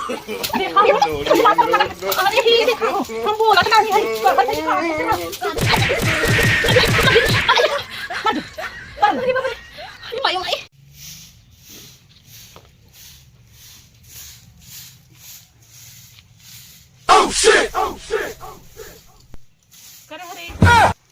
देखा अरे ही देखा हम बोलत नाही है कहत है का अरे बाप रे, अरे माई माई। करे हरे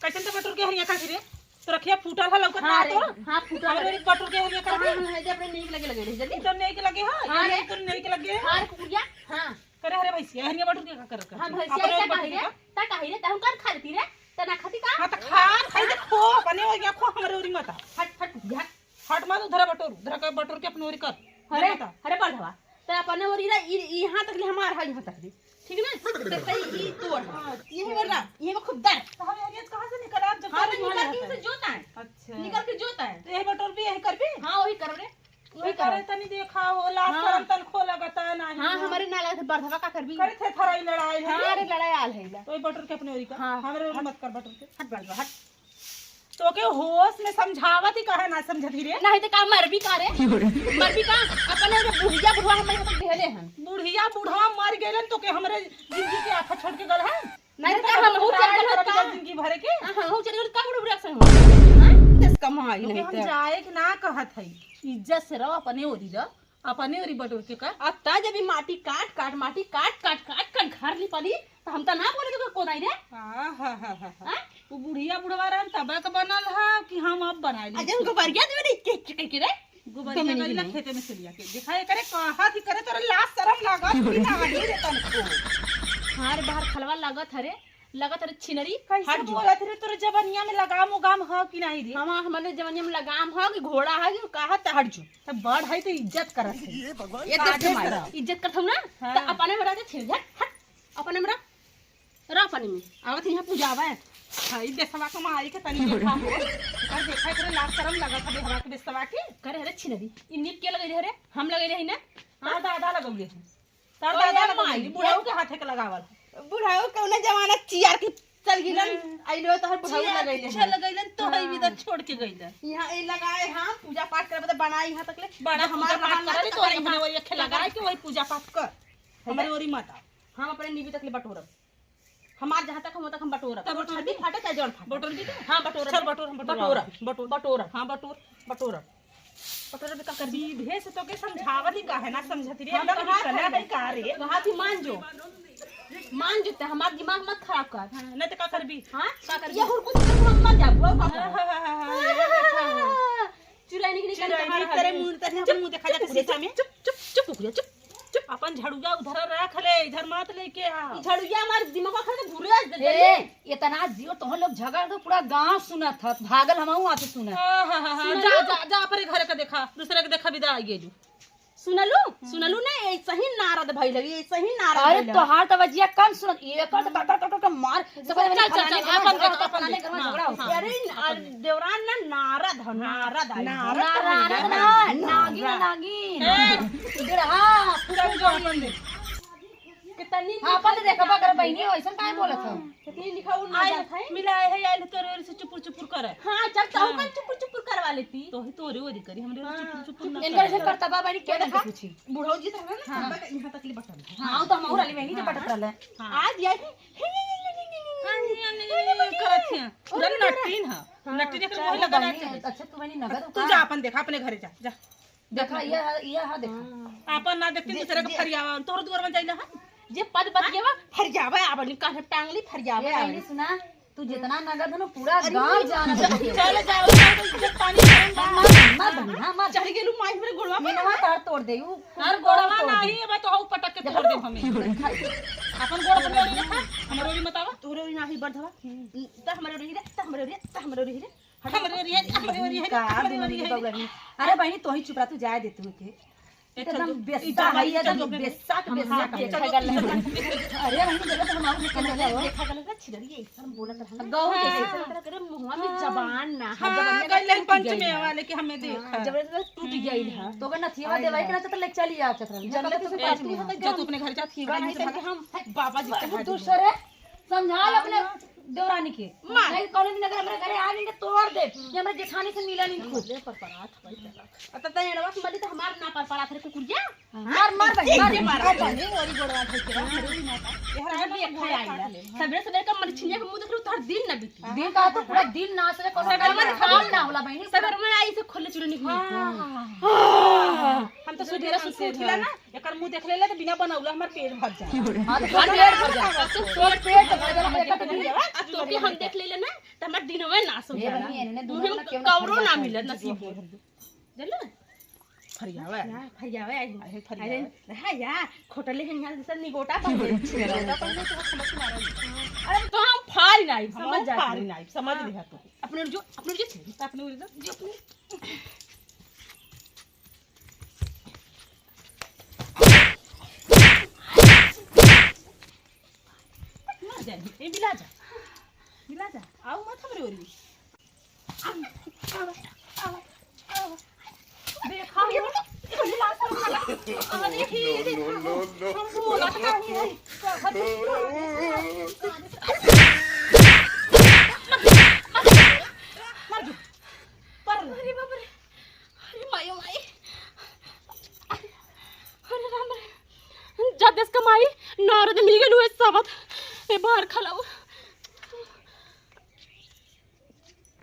कैसन तो बटुर के हरिया का रे तो रखिया फूटल है लौकत ना हां रे, तो हां फूटल हमरे रे। बटुर के हरिया हां कर हां जे अपने नीक लगे लगे रे जल्दी। तो नहीं के लगे हां हाँ रे। तो नहीं के लगे। हां रे कुकुरिया। हां करे हरे भैंसिया हरिया बटुर के का कर कर हम भैंसिया ता काहे रे, ता काहे रे, ता हम कर खा लेती रे, ता ना खाती का? हां तो खा खाई तो खो अपने हो गया खो हमरे ओरी मत आ। हट हट कुकुरिया। हट मत उधर बटोर उधर के बटोर के अपने ओरी कर। अरे मत आ। अरे बढ़वा त अपने ओरी रे, यहाँ तक ले हमार है, यहाँ तक ले ठीक ना, त तई ई तोड़ यही बरला, यही में खूब दर। तो हम हरिया कहां से निकला जब हां तारे तो निकल के निकल से जोता है। अच्छा निकल के जोता है। तो यही बटोर भी यही करबी? हां वही करब रे, वही वही करे करब। तनी देखा हो लाज हाँ। शरम तन खो लगता नहीं। हां हमारे नाला से बढ़वा का करबी? करे थे थराई लड़ाई है। हां रे लड़ाई आल है ला। तो ये बटोर के अपने ओरी कर। हाँ। हमरे ओरी मत कर बटोर के। हट बढ़वा हट। तो के होश में समझावत ही कहे ना समझती रे। नहीं तो का मरबी का रे, मरबी का? अपने रे बुढ़िया बुढ़वा हमारे तक देहले हन। बुढ़िया बुढ़वा मर गेलन तो के हमरे जिंदगी के आफत छोड़ के गल है। नहीं तो का हम हूं चल गल का का जिंदगी भरे के। हां हां चल गल का बुढ़ बुढ़िया संग हां देश कमाई तो के नहीं हम तो जाए कि ना कहत है इज्जत से रहो अपने ओरी रहो अपने ओरी बटोर के कर। अब ता जब ई माटी काट काट माटी काट काट काट काट घर ली पली तो हम त ना बोले तो कोनाई रे। हां हां हां हां हां वो बुढ़िया बुढ़वा रहन तबे के बनल है कि हम अब बनाई ली। अजन गोबरिया देवे रे के के के रे गोबरिया गइला खेते में से लिया के देखा करे कहत ही करे तोरे लाज शरम लागत कि नाही रे तनको। हां रे बाहर खलवा लागत हरे, लागत हरे छिनरी। कैसे हट जो। बोलत रे तोरे जबनिया में लगाम उगाम ह कि नहीं रे? हम हमारे जमाने में लगाम ह कि घोड़ा है कि कहा त हट जो। तब बड़ है तो इज्जत करत है। ये काहे देख करब? इज्जत करत ना। हाँ। त अपने में रह छिन झट हट अपने में रह रह अपने में आवत यहाँ पूजावा है। हाई देसवा के माई के तनी देखा हो कर देखा करे लाज शरम लागत है हवा के देसवा के। करे हरे छिनरी इ नीप के लगई रे, हम लगई रही ना। तार दादा लगौले हैं, तार ओ दादा यार लगौले माई, हैं, बुढ़ाऊ के हाथे के लगावल। बुढ़ाऊ कौना जमाना चियार की चल गिलन आइलो तो हर बुढ़ाऊ लगैले अच्छा लगैलन तो हई विदा छोड़ के गइलन। यहाँ ए लगाए हां पूजा पाठ करब त बनाई यहाँ तक ले। बड़ा हमार पूजा पाठ रहल करे ना तो त अपने ओरी अखे लगाए के वही पूजा पाठ कर हमारे ओरी मत आ। हम अपने नीबी तक ले बटोरब, हमार जहाँ तक हम तक हम बटोरब। तब बटोर छाती फाटे चाहे जौन फाटे। बटोर भी तो? हां बटोरब। चल बटोर, हम बटोर। बटोरब। बटोर। बटोरब। हां बटोर। बटोरब। बटोरब का करबी? सीधे से तो के समझावत ही काहे ना समझती रे। हम एकदम कहा निकला था है का रे? कहा थी मान जो, मान जो ते हमार दिमाग मत खराब कर। हां, नहीं तो का करबी? हां का करबी? ये हुरकुत कर हम मर जा बुआ का हां, हां, हां, हां, ये देखा हो। चुराई निकली चुराई तेरे मुंह तेरे अपन मुंह देखा जाके शीशा में। चुप चुप चुप कुकुरिया चुप चुप। अपन झड़ुआ उधर रख ले इधर मत लेके आ। झड़ुआ हमार दिमाग खराब घुरे दे। ए इतना जियो तोहन लोग झगड़ा तो पूरा गांव सुनत हत, भागल हमहू आके सुनत। हां, हां, हां, हां, जा जा जा अपने घर के देखा दूसरे के देखा विदा आई गेलू। सुनलू सुनलू ना ऐसे ही नारद भइल हई, ऐसे ही नारद अरे भइल हई। तोहार तवजिया कम सुनत, एकर तो टट टट टट मार सब चल, चल, चल, अपन देख, अपन फलाने देख। घर में हाँ, झगड़ा होता। हाँ। अरे देवरान ना नारद ह, नारद आई। नारद नारद ना नागिन नागिन बिरहा चल जो मंदिर कितनी हां अपन देखबा कर बहिनी ऐसन काहे बोलत हो? कितनी लिखा उ ना आइल जात है। मिलाए है आइल तोरे ओरी से चुपुर चुपुर करे। हां चल तो कल चुपुर चुपुर करवा लेती। तो ही तोरे ओरी करी हमरे ओरी चुपुर चुपुर ना इनकर ऐसन करतबा बहिनी के ना पूछी। बुढ़ऊ जी तो है ना सब यहाँ तक ले बटन हां तो हम और वाली बहिनी जो पटक रहले। आज आई करत है पूरा नट्टीन है नट्टी देख मोह लगा बहिनी, अच्छा तू बहिनी नगद तू जा अपन देखा अपने घरे जा जा देखा ये हां देखा अपन ना देखती दूसरे के फरियावा तोहर दुआर में जाइला है। जे पद बतियावा फरियावा आवली काहे टांगली फरियावा ये बहिनी सुना तू जितना नगद है ना पूरा गांव जानत है। चल जाओ इज्जत पानी करन बा। मत बहिनी हां मत चढ़ गेलू माई मेरे गोड़वा पर। मिनवा तार तोड़ दे उ और गोड़वा नाही है तो हऊ पटक के तोड़ दे हमें। अपन गोड़ पर ओरी रखा हमरे ओरी मत आवा। तोरे ओरी नाही बढ़वा त हमरे ओरी रे, त हमरे ओरी रे, त हमरे ओरी रे। हमरे ओरी है हमरे ओरी है का हमरे ओरी है। बहिनी अरे बहिनी तू ही चुप रह तू जाए दे तू के एकदम बेस्सा है एकदम बेस्सा के बेस्सा के। अरे बहिनी देखो तो हम आउट निकल गए हो। देखा गल ना छिड़िए ऐसा बोलत रहना। गहू जैसे ऐसा करे मुंहवा में जबान ना हां गइल पंच में वाले के हमें देखा। जबरदस्त टूट गइल है। तो अगर नथिया देवाई के ना तो ले चली आ चतरा जल्दी तो से पास तू में यहाँ जा तू अपने घर जा थी नहीं तो हम बाबा जी के दूसरे समझा ले अपने देवरानी के। नहीं कौन दिन अगर हमरा घरे आ जाएंगे तोड़ दे, ये हमरा जेठानी से मिला नहीं खूब। अब त तई रवा मली तो हमार ना पर पड़ा थे कुकुरिया। मार मार बहनी मार मार। बहनी ओरी गोड़वा धो के रख रे माता सवेरे सवेरे सवेरे का मलछिनिया के मुंह देख तोहर दिन ना बीती। दिन का तो पूरा दिन ना से कोनो काम ना होला बहनी। सवेरे में आई से खोले चुरे निकली। हम तो सुधेरा सुत उठिला ना, एकर मुंह देख लेला तो बिना बनौला हमर पेट भर जाए। हां तो पेट भर जा, तोर पेट भर जाला एकर तो दिन। आ तोके हम देख लेले ना त हमर दिनवे ना सो ए जाला। बहनी एने दुनो मुंह ना में केहू कवरो ना मिलत नसीब हो। जलो फरियावा फरियावे आई अरे फरियावे। अरे रहा या खोटले हैं यहाँ जैसा निगोटा पहले। अरे तो हम फाड़ ना आई, समझ जा फारी ना समझ लिहा तू। अपने जो अपने जो अपने उड़ी दो जो अपने मर जाए ए मिला जा मिला जा, आओ मत हमरे ओरी। देखा हो अरे ही No, no, no. हम बोलत नहीं है कहत मर जो पर अरे बाप रे, अरे मायो माई, अरे राम रे, जादेस कमाई नारद मिल गए नुए सबत ए बाहर खलाओ।